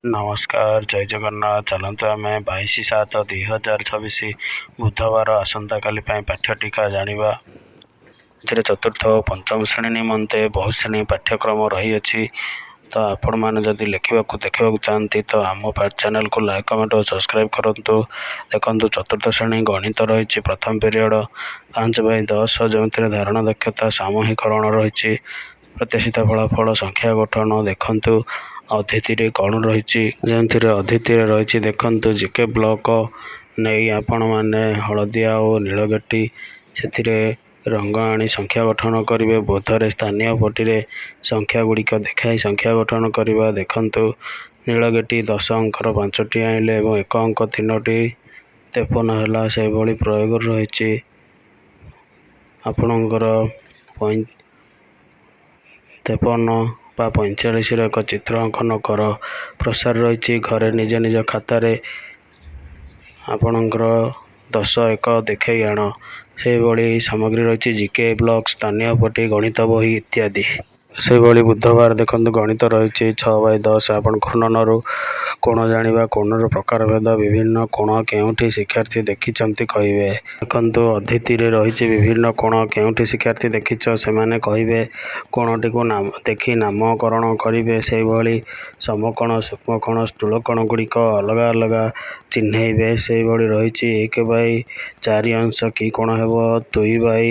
ନମସ୍କାର, ଜୟ ଜଗନ୍ନାଥ। ଚାଲନ୍ତୁ ଆମେ 22/7/2026 ବୁଧବାର, ଆସନ୍ତାକାଲି ପାଇଁ ପାଠ୍ୟ ଟୀକା ଜାଣିବା। ଏଥିରେ ଚତୁର୍ଥ ଓ ପଞ୍ଚମ ଶ୍ରେଣୀ ନିମନ୍ତେ ବହୁ ଶ୍ରେଣୀ ପାଠ୍ୟକ୍ରମ ରହିଅଛି। ତ ଆପଣମାନେ ଯଦି ଲେଖିବାକୁ ଦେଖିବାକୁ ଚାହାନ୍ତି, ତ ଆମ ଚ୍ୟାନେଲକୁ ଲାଇକ୍, କମେଣ୍ଟ ଓ ସବସ୍କ୍ରାଇବ୍ କରନ୍ତୁ। ଦେଖନ୍ତୁ, ଚତୁର୍ଥ ଶ୍ରେଣୀ ଗଣିତ ରହିଛି ପ୍ରଥମ ପିରିୟଡ଼ 5 ବାଇ 10, ଯେଉଁଥିରେ ଧାରଣା ଦକ୍ଷତା ସାମୂହିକରଣ ରହିଛି। ପ୍ରତ୍ୟାଶିତ ଫଳାଫଳ ସଂଖ୍ୟା ଗଠନ। ଦେଖନ୍ତୁ, ଅଧିତିରେ କ'ଣ ରହିଛି? ଯେଉଁଥିରେ ଅଧିତିରେ ରହିଛି, ଦେଖନ୍ତୁ, ଜିକେ ବ୍ଲକ ନେଇ ଆପଣମାନେ ହଳଦିଆ ଓ ନୀଳ ଗେଟି, ସେଥିରେ ରଙ୍ଗ ଆଣି ସଂଖ୍ୟା ଗଠନ କରିବେ। ବୋଧରେ ସ୍ଥାନୀୟ ପଟିରେ ସଂଖ୍ୟା ଗୁଡ଼ିକ ଦେଖାଇ ସଂଖ୍ୟା ଗଠନ କରିବା। ଦେଖନ୍ତୁ, ନୀଳ ଗେଟି 10 ଅଙ୍କର 5ଟି ଆଣିଲେ ଏବଂ 1 ଅଙ୍କ 3ଟି, 53 ହେଲା। ସେହିଭଳି ପ୍ରୟୋଗ ରହିଛି ଆପଣଙ୍କର 53 ବା 45ର ଏକ ଚିତ୍ର ଅଙ୍କନ କର। ପ୍ରସାର ରହିଛି, ଘରେ ନିଜ ନିଜ ଖାତାରେ ଆପଣଙ୍କର 10 1 ଦେଖାଇ ଆଣ। ସେହିଭଳି ସାମଗ୍ରୀ ରହିଛି ଜିକେ ବ୍ଲକ୍, ସ୍ଥାନୀୟ ପଟି, ଗଣିତ ବହି ଇତ୍ୟାଦି। ସେହିଭଳି ବୁଧବାର ଦେଖନ୍ତୁ, ଗଣିତ ରହିଛି 6 ବାଇ 10। ଆପଣ ଘୂର୍ଣ୍ଣନରୁ କୋଣ ଜାଣିବା, କୋଣର ପ୍ରକାରଭେଦ, ବିଭିନ୍ନ କୋଣ କେଉଁଠି ଶିକ୍ଷାର୍ଥୀ ଦେଖିଛନ୍ତି କହିବେ। ଦେଖନ୍ତୁ, ଅଧିତିରେ ରହିଛି ବିଭିନ୍ନ କୋଣ କେଉଁଠି ଶିକ୍ଷାର୍ଥୀ ଦେଖିଛ, ସେମାନେ କହିବେ। କୋଣଟିକୁ ନାମ ଦେଖି ନାମକରଣ କରିବେ। ସେହିଭଳି ସମକୋଣ, ସୂକ୍ଷ୍ମକୋଣ, ସ୍ଥୂଳକୋଣ ଗୁଡ଼ିକ ଅଲଗା ଅଲଗା ଚିହ୍ନେଇବେ। ସେହିଭଳି ରହିଛି 1 ବାଇ 4 ଅଂଶ କି କୋଣ ହେବ, 2 ବାଇ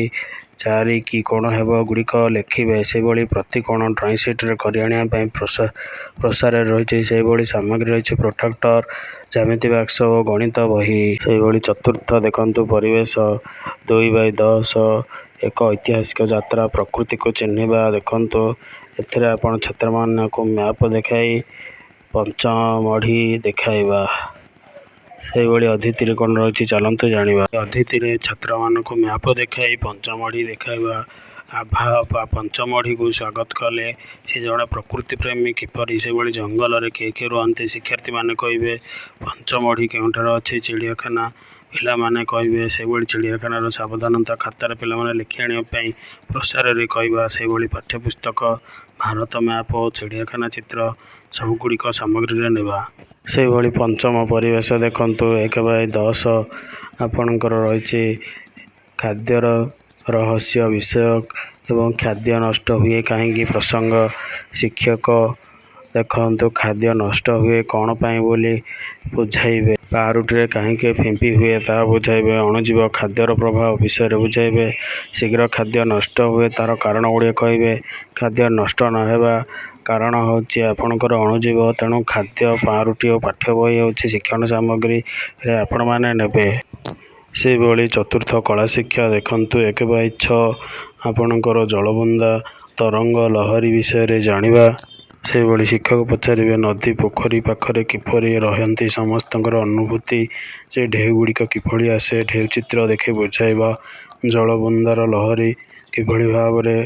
4 କି କୋଣ ହେବ, ଗୁଡ଼ିକ ଲେଖିବେ। ସେହିଭଳି ପ୍ରତିକୋଣ ଡ୍ରଇଂ ସିଟ୍ରେ କରି ଆଣିବା ପାଇଁ ପ୍ରସାରରେ ରହିଛି। ସେହିଭଳି ସାମଗ୍ରୀ ରହିଛି ପ୍ରୋଟ୍ରାକ୍ଟର, ଜ୍ୟାମିତି ବାକ୍ସ ଓ ଗଣିତ ବହି। ସେହିଭଳି ଚତୁର୍ଥ ଦେଖନ୍ତୁ, ପରିବେଶ 2 ବାଇ 10, ଏକ ଐତିହାସିକ ଯାତ୍ରା, ପ୍ରକୃତିକୁ ଚିହ୍ନିବା। ଦେଖନ୍ତୁ, ଏଥିରେ ଆପଣ ଛାତ୍ରମାନଙ୍କୁ ମ୍ୟାପ୍ ଦେଖାଇ ପଞ୍ଚମଢ଼ି ଦେଖାଇବା। ସେହିଭଳି ଅଧିତିରେ କ'ଣ ରହିଛି, ଚାଲନ୍ତୁ ଜାଣିବା। ଅଧିତିରେ ଛାତ୍ରମାନଙ୍କୁ ମ୍ୟାପ୍ ଦେଖାଇ ପଞ୍ଚମଢ଼ି ଦେଖାଇବା। ଆଭା ବା ପଞ୍ଚମଢ଼ିକୁ ସ୍ୱାଗତ କଲେ, ସେ ଜଣେ ପ୍ରକୃତି ପ୍ରେମୀ କିପରି? ସେଭଳି ଜଙ୍ଗଲରେ କିଏ କିଏ ରୁହନ୍ତି, ଶିକ୍ଷାର୍ଥୀମାନେ କହିବେ। ପଞ୍ଚମଢ଼ି କେଉଁଠାରେ ଅଛି, ଚିଡ଼ିଆଖାନା ପିଲାମାନେ କହିବେ। ସେହିଭଳି ଚିଡ଼ିଆଖାନାର ସାବଧାନତା ଖାତାରେ ପିଲାମାନେ ଲେଖି ଆଣିବା ପାଇଁ ପ୍ରସାରରେ କହିବା। ସେହିଭଳି ପାଠ୍ୟପୁସ୍ତକ, ଭାରତ ମ୍ୟାପ୍ ଓ ଚିଡ଼ିଆଖାନା ଚିତ୍ର ସବୁଗୁଡ଼ିକ ସାମଗ୍ରୀରେ ନେବା। ସେହିଭଳି ପଞ୍ଚମ ପରିବେଶ ଦେଖନ୍ତୁ, 1 ବାଇ 10 ଆପଣଙ୍କର ରହିଛି ଖାଦ୍ୟର ରହସ୍ୟ ବିଷୟ ଏବଂ ଖାଦ୍ୟ ନଷ୍ଟ ହୁଏ କାହିଁକି ପ୍ରସଙ୍ଗ। ଶିକ୍ଷକ ଦେଖନ୍ତୁ, ଖାଦ୍ୟ ନଷ୍ଟ ହୁଏ କ'ଣ ପାଇଁ ବୋଲି ବୁଝାଇବେ। ପାଉରୁଟିରେ କାହିଁକି ଫିମ୍ପି ହୁଏ, ତାହା ବୁଝାଇବେ। ଅଣୁଜୀବ ଖାଦ୍ୟର ପ୍ରଭାବ ବିଷୟରେ ବୁଝାଇବେ। ଶୀଘ୍ର ଖାଦ୍ୟ ନଷ୍ଟ ହୁଏ, ତା'ର କାରଣ ଗୁଡ଼ିକ କହିବେ। ଖାଦ୍ୟ ନଷ୍ଟ ନ ହେବା କାରଣ ହେଉଛି ଆପଣଙ୍କର ଅଣୁଜୀବ। ତେଣୁ ଖାଦ୍ୟ, ପାଉରୁଟି ଓ ପାଠ୍ୟ ବହି ହେଉଛି ଶିକ୍ଷଣ ସାମଗ୍ରୀରେ ଆପଣମାନେ ନେବେ। ସେହିଭଳି ଚତୁର୍ଥ କଳା ଶିକ୍ଷା ଦେଖନ୍ତୁ, 1 ବାଇ 6 ଆପଣଙ୍କର ଜଳବୁନ୍ଦା, ତରଙ୍ଗ, ଲହରୀ ବିଷୟରେ ଜାଣିବା। ସେହିଭଳି ଶିକ୍ଷକ ପଚାରିବେ, ନଦୀ ପୋଖରୀ ପାଖରେ କିପରି ରହନ୍ତି, ସମସ୍ତଙ୍କର ଅନୁଭୂତି ଯେ ଢେଉ ଗୁଡ଼ିକ କିଭଳି ଆସେ, ଢେଉ ଚିତ୍ର ଦେଖି ବୁଝାଇବା। ଜଳବୁନ୍ଦାର ଲହରୀ କିଭଳି ଭାବରେ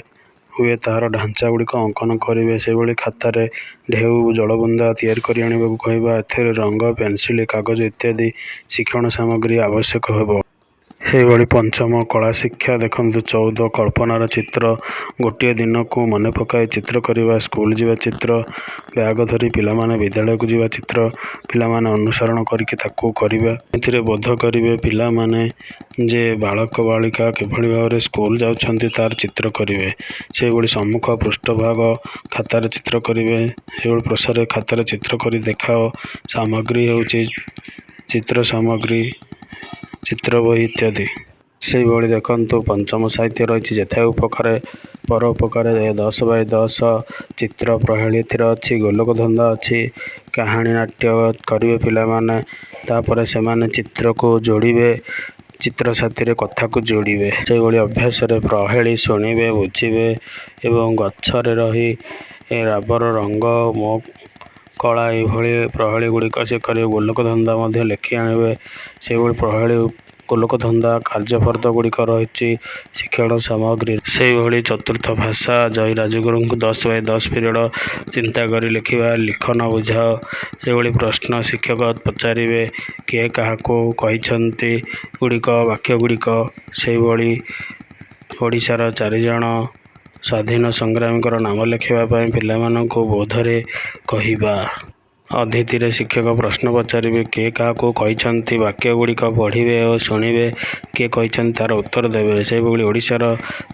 ହୁଏ, ତାହାର ଢାଞ୍ଚା ଗୁଡ଼ିକ ଅଙ୍କନ କରିବେ। ସେହିଭଳି ଖାତାରେ ଢେଉ, ଜଳବୁନ୍ଦା ତିଆରି କରି ଆଣିବାକୁ କହିବା। ଏଥିରେ ରଙ୍ଗ, ପେନସିଲ୍, କାଗଜ ଇତ୍ୟାଦି ଶିକ୍ଷଣ ସାମଗ୍ରୀ ଆବଶ୍ୟକ ହେବ। ସେହିଭଳି ପଞ୍ଚମ କଳା ଶିକ୍ଷା ଦେଖନ୍ତୁ, 14 କଳ୍ପନାର ଚିତ୍ର, ଗୋଟିଏ ଦିନକୁ ମନେ ପକାଇ ଚିତ୍ର କରିବା। ସ୍କୁଲ ଯିବା ଚିତ୍ର, ବ୍ୟାଗ ଧରି ପିଲାମାନେ ବିଦ୍ୟାଳୟକୁ ଯିବା ଚିତ୍ର ପିଲାମାନେ ଅନୁସରଣ କରିକି ତାକୁ କରିବା। ଏଥିରେ ବୋଧ କରିବେ ପିଲାମାନେ ଯେ ବାଳକ ବାଳିକା କିଭଳି ଭାବରେ ସ୍କୁଲ ଯାଉଛନ୍ତି, ତାର ଚିତ୍ର କରିବେ। ସେହିଭଳି ସମ୍ମୁଖ ପୃଷ୍ଠଭାଗ ଖାତାରେ ଚିତ୍ର କରିବେ। ସେହିଭଳି ପ୍ରସାର ଖାତାରେ ଚିତ୍ର କରି ଦେଖାଅ। ସାମଗ୍ରୀ ହେଉଛି ଚିତ୍ର ସାମଗ୍ରୀ, ଚିତ୍ର ବହି ଇତ୍ୟାଦି। ସେହିଭଳି ଦେଖନ୍ତୁ, ପଞ୍ଚମ ସାହିତ୍ୟ ରହିଛି ଯେଥାଏ ଉପକାରେ ପର ଉପକାରେ, 10 ବାଇ 10 ଚିତ୍ର ପ୍ରହେଳି ଏଥିରେ ଅଛି, ଗୋଲକ ଧନ୍ଦା ଅଛି। କାହାଣୀ ନାଟ୍ୟ କରିବେ ପିଲାମାନେ, ତାପରେ ସେମାନେ ଚିତ୍ରକୁ ଯୋଡ଼ିବେ, ଚିତ୍ର ସାଥିରେ କଥାକୁ ଯୋଡ଼ିବେ। ସେହିଭଳି ଅଭ୍ୟାସରେ ପ୍ରହେଳି ଶୁଣିବେ, ବୁଝିବେ ଏବଂ ଗଛରେ ରହି ରାବର ରଙ୍ଗ ମୋ କଳା, ଏଇଭଳି ପ୍ରହେଳି ଗୁଡ଼ିକ ସେ କରିବେ। ଗୋଲକ ଧନ୍ଦା ମଧ୍ୟ ଲେଖି ଆଣିବେ। ସେହିଭଳି ପ୍ରହେଳି, ଗୋଲକ ଧନ୍ଦା କାର୍ଯ୍ୟଫର୍ଦ୍ଦ ଗୁଡ଼ିକ ରହିଛି ଶିକ୍ଷଣ ସାମଗ୍ରୀ। ସେହିଭଳି ଚତୁର୍ଥ ଭାଷା ଜୟୀ ରାଜଗୁରୁଙ୍କୁ 10 ବାଇ 10 ପିରିୟଡ଼, ଚିନ୍ତା କରି ଲେଖିବା, ଲିଖନ ବୁଝାଅ। ସେହିଭଳି ପ୍ରଶ୍ନ ଶିକ୍ଷକ ପଚାରିବେ, କିଏ କାହାକୁ କହିଛନ୍ତି ଗୁଡ଼ିକ ବାକ୍ୟ ଗୁଡ଼ିକ। ସେହିଭଳି ଓଡ଼ିଶାର ଚାରିଜଣ ସ୍ୱାଧୀନ ସଂଗ୍ରାମୀଙ୍କର ନାମ ଲେଖିବା ପାଇଁ ପିଲାମାନଙ୍କୁ ବୋଧରେ କହିବା। ଅଧୀତିରେ ଶିକ୍ଷକ ପ୍ରଶ୍ନ ପଚାରିବେ, କିଏ କାହାକୁ କହିଛନ୍ତି, ବାକ୍ୟ ଗୁଡ଼ିକ ପଢ଼ିବେ ଓ ଶୁଣିବେ, କିଏ କହିଛନ୍ତି ତା'ର ଉତ୍ତର ଦେବେ। ସେହିଭଳି ଓଡ଼ିଶାର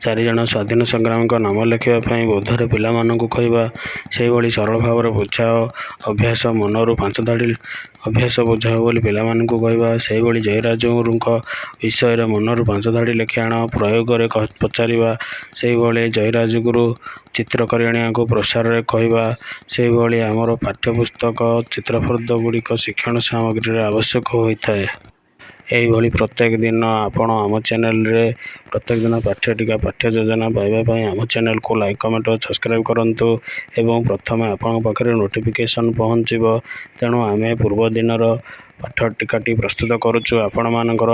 ଚାରିଜଣ ସ୍ୱାଧୀନ ସଂଗ୍ରାମୀଙ୍କ ନାମ ଲେଖିବା ପାଇଁ ବୋଧରେ ପିଲାମାନଙ୍କୁ କହିବା। ସେହିଭଳି ସରଳ ଭାବରେ ବୁଝାଅ ଅଭ୍ୟାସ, ମନରୁ ପାଞ୍ଚ ଧାଡ଼ି ଅଭ୍ୟାସ ବୁଝାଅ ବୋଲି ପିଲାମାନଙ୍କୁ କହିବା। ସେହିଭଳି ଜୟୀରାଜଗୁରୁଙ୍କ ବିଷୟରେ ମନରୁ ପାଞ୍ଚ ଧାଡ଼ି ଲେଖି ଆଣ ପ୍ରୟୋଗରେ ପଚାରିବା। ସେହିଭଳି ଜୟୀରାଜଗୁରୁ ଚିତ୍ର କରି ଆଣିବାକୁ ପ୍ରସାରରେ କହିବା। ସେହିଭଳି ଆମର ପାଠ୍ୟପୁସ୍ତକ ଚିତ୍ରଫର୍ଦ୍ଦ ଗୁଡ଼ିକ ଶିକ୍ଷଣ ସାମଗ୍ରୀରେ ଆବଶ୍ୟକ ହୋଇଥାଏ। ଏହିଭଳି ପ୍ରତ୍ୟେକ ଦିନ ଆପଣ ଆମ ଚ୍ୟାନେଲରେ ପ୍ରତ୍ୟେକ ଦିନ ପାଠ୍ୟ ଟୀକା, ପାଠ୍ୟ ଯୋଜନା ପାଇବା ପାଇଁ ଆମ ଚ୍ୟାନେଲକୁ ଲାଇକ୍, କମେଣ୍ଟ ଓ ସବସ୍କ୍ରାଇବ୍ କରନ୍ତୁ ଏବଂ ପ୍ରଥମେ ଆପଣଙ୍କ ପାଖରେ ନୋଟିଫିକେସନ୍ ପହଞ୍ଚିବ। ତେଣୁ ଆମେ ପୂର୍ବ ଦିନର ପାଠ ଟୀକାଟି ପ୍ରସ୍ତୁତ କରୁଛୁ ଆପଣମାନଙ୍କର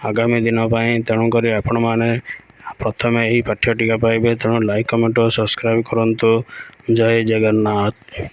ଆଗାମୀ ଦିନ ପାଇଁ। ତେଣୁକରି ଆପଣମାନେ ପ୍ରଥମେ ଏହି ପାଠ୍ୟ ଟୀକା ପାଇବେ। ତେଣୁ ଲାଇକ୍, କମେଣ୍ଟ ଓ ସବସ୍କ୍ରାଇବ୍ କରନ୍ତୁ। ଜୟ ଜଗନ୍ନାଥ।